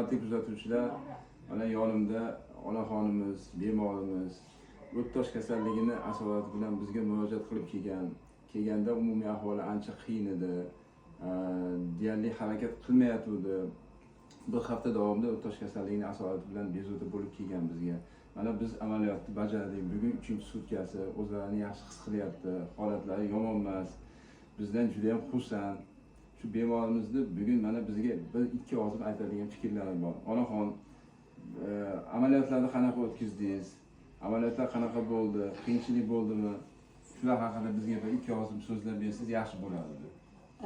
Hurmatli kuzatuvchilar, mana yonimda onaxonimiz, bemorimiz o't tosh kasalligini asorati bilan bizga murojaat qilib kelgan. Kelganda umumiy ahvoli ancha qiyin edi. Deyarli harakat qilmayotgandi. Bir hafta davomida o't tosh kasalligini asorati bilan bezovta bo'lib kelgan bizga. Mana biz amaliyotni bajardik. Bugun 3-sutkasi, o'zlarini yaxshi his qilyapti, holatlari yomon emas. Bizdan juda ham xursand. Shu bemorimizni bugun mana bizga bir ikki og'iz aytadigan fikrlari bor. Onaxon, amaliyotlarni qanaqa o'tkazdingiz? Amaliyotlar qanaqa bo'ldi? Qiyinchilik bo'ldimi? Shular haqida bizga bir ikki og'iz so'zlab bersangiz, yaxshi bo'lardi.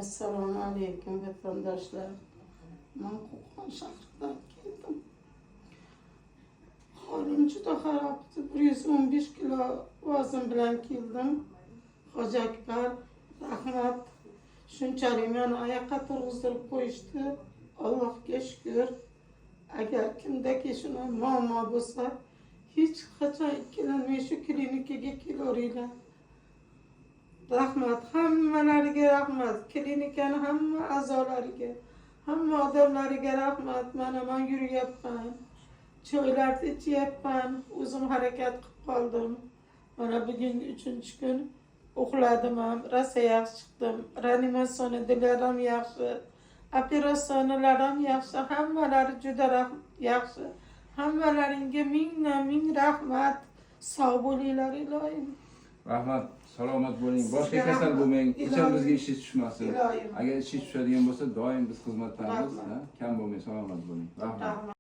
Assalomu alaykum, vatandoshlar. Man Qo'qon shahridan keldim. Holim juda xarob. 115 kilo vazn bilan keldim. Hoji Akbar, rahmat. Shunchalik meni oyoqqa turg'izdirib qo'yishdi. Allohga shukur. Agar kimdaki shuni muammo bo'lsa, hech qachon ikkilanmay shu klinikaga kelaveringlar. Rahmat, hammalariga rahmat. Klinikani hamma a'zolariga, hamma odamlariga rahmat. Mana man yuryapman. Choylarni ichyapman. O'zim harakat qilib qoldim. Mana bugungi 3-kun uxladim ham, rosa yaxshi chiqdim. Reanimatsiyadalar ham yaxshi. Operatsiyalar ham yaxshi. Hammalari juda yaxshi. Hammalaringga mingdan ming rahmat. Sog' bo'linglar, iloyim. Rahmat, salomat bo'ling. Boshqa Sizga kasal rahmat. bo'lmang. Hech ham Iloyim. bizga ishingiz tushmasin. Iloyim. Agar ishingiz tushadigan bo'lsa, doim biz xizmatdamiz. Rahmat. Ha? Kam bo'lmang, salomat bo'ling. Rahmat. Rahmat.